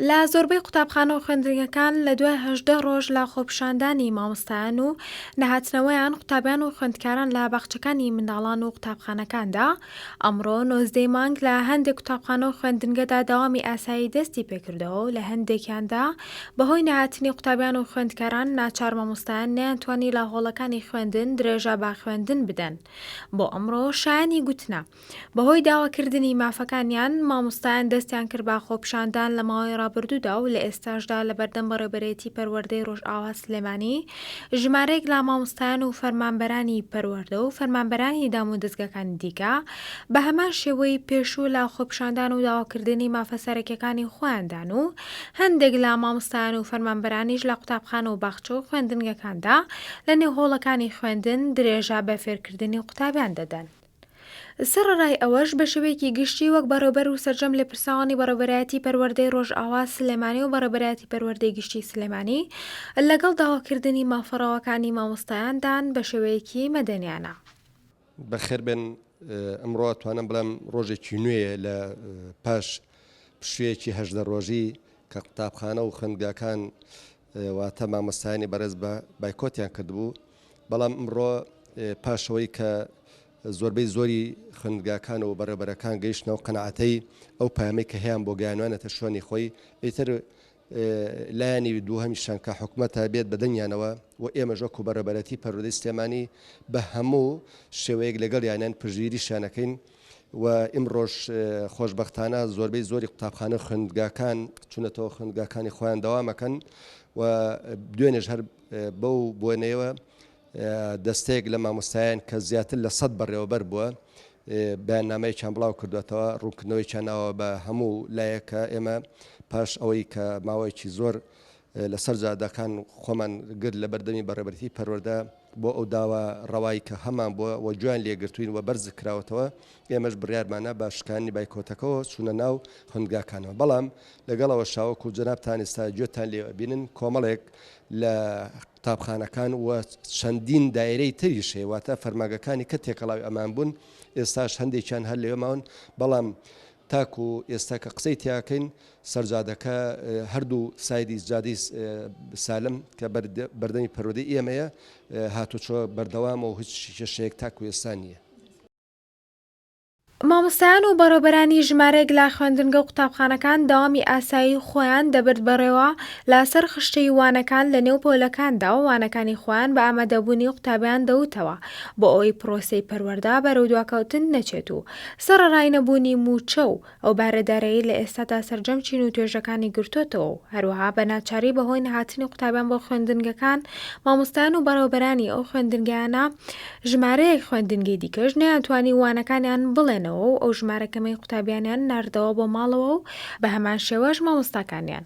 لە زۆربەی قوتابخانە و خوێندنگەکان لە دوای 18 ڕۆژ لە خۆپیشاندانی مامۆستایان و نەهاتنەوەیان قوتابیان و خوێندکاران لە باخچەکانی منداڵان و قوتابخانەکاندا ئەمڕۆ نۆزدەی مانگ لە هەندێک قوتابخانە و خوێندنگەدا دەوامی ئاسایی دەستی پێکردەوە و لە هەندێکیاندا بەهۆی نەهاتنی قوتابیان و خوێندکاران ناچار مامۆستایان نەیانتوانی لە هۆڵەکانی خوێندن درێژە بە خوێندن بدەن بۆ ئەمڕۆ شایانی گوتنە بەهۆی داواکردنی مافەکانیان، مامۆستایان دەستیان کرد بە خۆپیشاندان لە ماوەی ڕابردوودا و لە ئێستاشدا لەبەردەم بەڕێوبەرێتی پەروەردەی ڕۆژئاوا سلێمانی ژمارەیەک لە مامۆستایان و فەرمانبەرانی پەروەردە و فەرمانبەرانی دامودەزگاکانی دیکە بە هەمان شێوەی پێشوو لە خۆپیشاندان و داواکردنی مافە سەرەکیەکانی خۆیاندان و هەندێک لە مامۆستایان و فەرمانبەرانیش لە قوتابخانە و باخچە و خوێندنگەکاندا لە نێو هۆڵەکانی خوێندن درێژە بە فێرکردنی قوتابیان دەدەن. سەڕەرای ئەوەش بە شێوەیەکی گشتی وەک بەڕێوبەر و سەرجەم لێپرسراوانی بەڕێوبەرایەتی پەروەردەی ڕۆژئاوا سلێمانی و بەڕێوبەرایەتی پەروەردەی گشتی سلێمانی لەگەڵ داواکردنی مافە ڕەواکانی مامۆستایاندان بە شێوەیەکی مەدەنیانە. بەخێربێن ئەمڕۆ ئەتوانم بڵێم ڕۆژێکی نوێیە لە پاش پشوویەکی 18 ڕۆژی کە قوتابخانە و خوێندگاکان واتە مامۆستایانی بەڕێز بە بایکۆتیان کردبوو بەڵام ئەمڕۆ پاشەوەی کە زۆربەی زۆری خوێندگاکان و بەڕێوبەرەکان گەیشتنەوە قەناعەتەی ئەو پەیامەی کە هەیان بۆ گەیانوانەتە شوێنی خۆی ئیتر لایەنی دووهەمیشان کە حکومەتە بێت بە دەنگیانەوە و ئێمەش وەکو بەڕێوبەرەتی پەروەردەی سلێمانی بە هەموو شێوەیەک لەگەڵیانیان پشتگیریشیان ئەکەین و ئیمڕۆش خۆشبەختانە زۆربەی زۆری قوتابخانە و خوێندگاکان چونەتەوە خوێندگاکانی خۆیان دەوام ئەکەن و دوێنێش هەر بەو بۆنەیەوە دەستەیەک لە مامۆستایان کە زیاتر لە سەد بەڕێوەبەر بووە بەیاننامەیەکیان بڵاو کردوێتەوە ڕوونکردنەوەیان ناوە بە هەموو لایەک کە ئێمە پاش ئەوەی کە ماوەیەکی زۆر لەسەر جادەکان خۆمان گرت لە بەردەمی بەڕێوەبەرێتی پەروەردە بۆ ئەو داوا ڕەوای کە هەمان بووە و گوێیان لێگرتووین و بەرز کراوەتەوە ئێمەش بڕیارمانە بە شکاندنی بایکۆتەکەوە چوونە ناو خوێندگاکانەوە بەڵام لەگەڵ ئەوەشا وەکو جەنابتان ئێستا گوێتان لێ ئەبینن کۆمەڵێک لە قوتابخانەکان و چەندین دایرەی تریش هەیە واتە فەرمانگەکانی کە تێکەڵاوی ئەمان بوون ئێستاش هەندێکیان هەر لەوێ ماون بەڵام تاکو ئێستا کە قسەی تیاکەین سەرجادەکە هەردوو سایدی جادەی سالم کە بەردەمی پەروەردەی ئێمەیە هاتوچۆ بەردەوامە و هیچ کێشەیەک تاکو ئێستا نییە. مامۆستایان و بەڕێوبەرانی ژمارەیەک لە خوێندنگە و قوتابخانەکان دەوامی ئاسایی خۆیان دەبرد بەڕێوە لە سەر خشتەی وانەکان لە نێو پۆلەکاندا و وانەکانی خۆیان بە ئامادەبوونی قوتابیان دەوتەوە بۆ ئەوەی پرۆسەی پەروەردە بەرەو دواکەوتن نەچێت و سەڕەڕای نەبوونی مووچە و ئەو بارە دارایی لە ئێستادا سەرجەم چین و توێژەکانی گرتۆتەوە و هەروەها بە ناچاری بەهۆی نەهاتنی قوتابیان بۆ خوێندنگەکان مامۆستایان و بەڕێوەبەرانی ئەو خوێندنگایانە ژمارەیەک خوێندنگەی دیکەش نەیانتوانی وانەکانیان بڵێنەوە و ئەو ژمارە کەمەی قوتابیانیان ناردەوە بۆ ماڵەوە و بە هەمان شێوەش مامۆستاکانیان.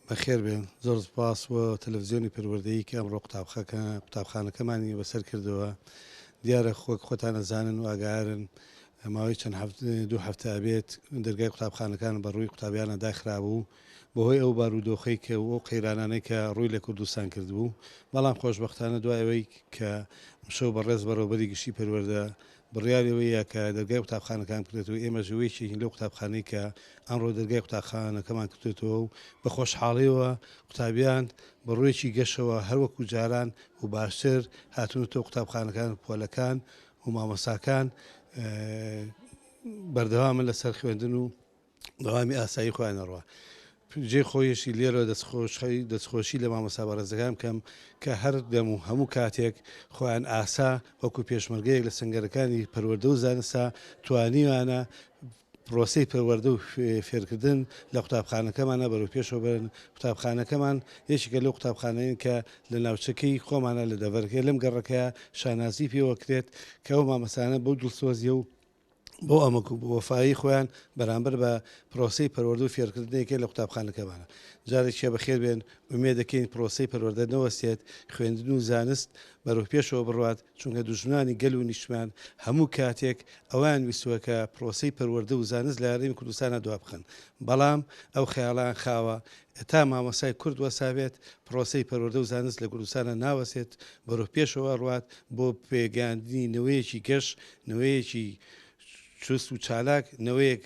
بەخێر بێن. زۆر سوپاس بۆ تەلەفزیۆنی پەروەردەیی کە ئەمڕۆ قوتابخانەکەمانی بەسەر کردەوە. دیارە وەک خۆتان ئەزانن و ئاگایارن ماوەی چەند دوو هەفتە ئەبێت دەرگای قوتابخانەکان بە ڕووی قوتابیانە داخرابوو بەهۆی ئەو بارودۆخەی کە و ئەو قەیرانانەی کە ڕووی لە کوردستان کردبوو بەڵام خۆشبەختانە دوای ئەوەی کە ئەمشەو بەڕێز بەڕێوەبەری گشتی پەروەردە بڕیاری ئەوەیە کە دەرگای قوتابخانەکان بکرێتەوە، ئێمەش یەکێکین لەو قوتابخانەی کە ئەمڕۆ دەرگای قوتابخانەکەمان کردوێتەوە و بە خۆشحاڵیەوە قوتابیان بە ڕوویەکی گەشەوە هەر وەکو جاران و باشتر هاتوونەتەوە قوتابخانەکان و پۆلەکان و مامۆستاکان بەردەوامن لەسەر خوێندن و دەوامی ئاسایی خۆیان ئەڕوا. جێی خۆیشی لێرەوە دەستخۆشی لە مامۆستا بەڕێزەکان بکەم کە هەر دەم و هەموو کاتێک خۆیان ئاسا وەکو پێشمەرگەیەک لە سەنگەرەکانی پەروەردە و زانستا توانیویانە پرۆسەی پەروەردە و فێرکردن لە قوتابخانەکەمانە بەرەو پێشەوە بەرن. قوتابخانەکەمان یەکێکە لەو قوتابخانەیەن کە لە ناوچەکەی خۆمانە لە دەڤەرەکەی لەم گەڕەکەیە شانازی پێوە کرێت کە ئەو مامۆستایانە بەو دڵسۆزیە و بۆ ئەمەک و وەفایی خۆیان بەرامبەر بە پرۆسەی پەروەردە و فێرکردنێکە لە قوتابخانەکەمانە. جارێکیە بەخێر بێن، ئومێد دەکەین پرۆسەی پەروەردە نەوەستێت، خوێندن و زانست بەرەو پێشەوە بڕوات، چونکە دوژمنانی گەل و نیشتمان هەموو کاتێک ئەوەیان ویستووە کە پرۆسەی پەروەردە و زانست لە هەرێمی کوردستانا دوابخەن، بەڵام ئەو خەیاڵیان خاوە، تا مامۆستای کورد وەستابێت، پرۆسەی پەروەردە و زانست لە کوردستانا ناوەستێت، بەرەو پێشەوە ئەڕوات بۆ پێگەیاندنی نەوەیەکی گەش، نەوەیەکی. چوست و چالاک، نەوەیەک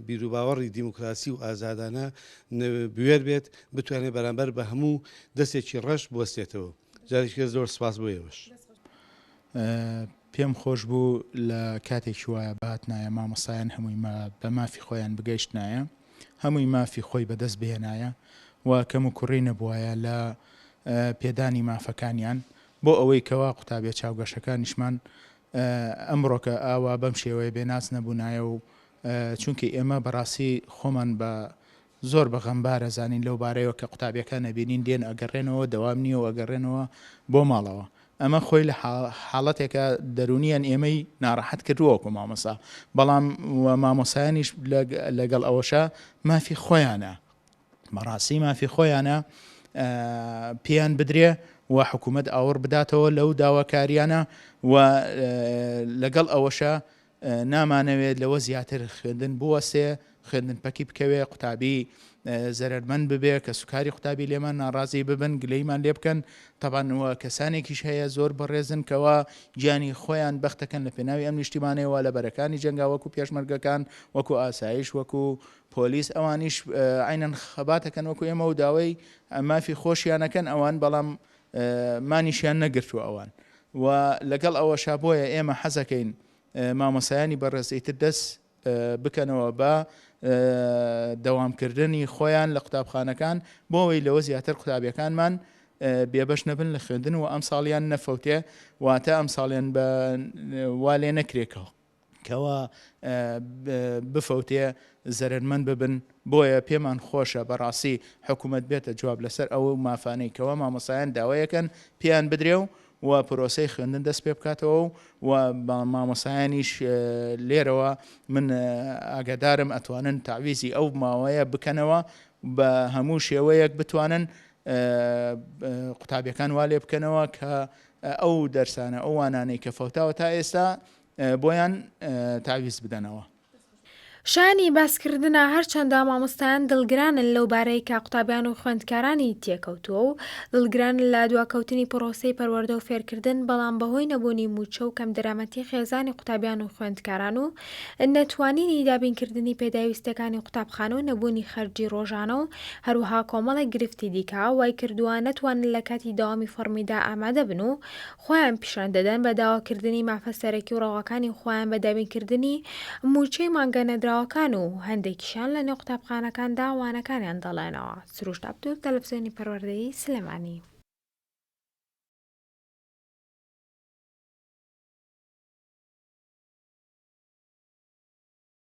بیروباوەڕی دیموکراسی و ئازادانە بوێر بێت، بتوانێت بەرامبەر بە هەموو دەستێکی ڕەش بوەستێتەوە. جارێکی تر زۆر سوپاس بۆ ئێوەش. پێم خۆش بوو لە کاتێکی وایە بهاتنایە مامۆستایان هەمووی بە مافی خۆیان بگەیشتنایە هەمووی مافی خۆی بەدەست بهێنایە و کەم و کوڕی نەبوایە لە پێدانی مافەکانیان بۆ ئەوەی کەوا قوتابیە چاوگەشەکانیشمان ئەمڕۆکە ئاوا بەم شێوەیە بێناز نەبوونایە و چونکی ئێمە بەڕاستی خۆمان بە زۆر بە غەمبار ئەزانین لەو بارەیەوە کە قوتابیەکان ئەبینین دێن ئەگەڕێنەوە دەوام نییە و ئەگەڕێنەوە بۆ ماڵەوە ئەمە خۆی لە حاڵەتێکە دەرونیان ئێمەی ناڕەحەت کردووە وەکو مامۆسا بەڵام مامۆسایانیش لەگەڵ ئەوەشە مافی خۆیانە بەڕاستی مافی خۆیانە پێیان بدرێ و حکوومەت ئاوڕ بداتەوە لەو داواکاریانە و لەگەڵ ئەوەشە نامانەوێت لەوە زیاتر خوێندن بوەستێ، خوێندن پەکی بکەوێ، قوتابی زەرەرمەند ببێ، کەسوکاری قوتابی لێمان ناڕازی ببن، گلەیمان لێ بکەن، تەبعەن و کەسانێکیش هەیە زۆر بەڕێزن کەوا گیانی خۆیان بەخت دەکەن لە پێناوی ئەم نیشتیمانەیەوە لە بەرەکانی جەنگا وەکو پێشمەرگەکان، وەکو ئاسایش، وەکو پۆلیس، ئەوانیش عەینەن خەبات ئەکەن وەکو ئێمە و داوای مافی خۆشیان ئەکەن ئەوان، بەڵام مانیشیان نەگرتووە ئەوان و لەگەڵ ئەوەشا بۆیە ئێمە حەزەکەین مامۆسایانی بەڕێز ئیتر دەست بکەنەوە بە دەوامکردنی خۆیان لە قوتابخانەکان بۆ ئەوەی لەوە زیاتر قوتابیەکانمان بێبەش نەبن لە خوێندن و ئەمساڵیان نەفەوتێ واتە ئەمساڵیان بە وا لێ نەکرێکەوە. کەوا بفەوتێ زەرەرمەند ببن بۆیە پێمان خۆشە بەڕاستی حکومەت بێتە جواب لەسەر ئەو مافانەی کەوا مامۆستایان داوایەکەن پێیان بدرێ و و پرۆسەی خوێندن دەست پێ بکاتەوە و و مامۆستایانیش لێرەوە من ئاگادارم ئەتوانن تەعویزی ئەو ماوەیە بکەنەوە بە هەموو شێوەیەک بتوانن قوتابیەکان وا لێ بکەنەوە کە ئەو دەرسانە ئەو وانانەی کە فەوتاوە تا ئێستا بۆیان تەعویز بدەنەوە. شایەنی باسکردنە هەرچەندە مامۆستایان دڵگرانن لەو بارەی کە قوتابیان و خوێندکارانی تێکەوتووە و دڵگرانن لە دواکەوتنی پڕۆسەی پەروەردە و فێرکردن بەڵام بەهۆی نەبوونی مووچە و کەمدەرامەتی خێزانی قوتابیان و خوێندکاران و نەتوانینی دابینکردنی پێداویستیەکانی قوتابخانە و نەبوونی خەرجی ڕۆژانە و هەروەها کۆمەڵێک گرفتی دیکە وایکردووە نەتوانن لە کاتی دەوامی فەڕمیدا ئامادەبن و خۆیان پیشان دەدەن بە داواکردنی مافە سەرەکی و ڕەواکانی خۆیان بە دابینکردنی مووچەی مانگە نەدراوەکان و هەندێکیشیان لە نێو قوتابخانەکاندا وانەکانیان دەڵێنەوە. سروشت عەبدول، تەلەفزیۆنی پەروەردەیی سلێمانی.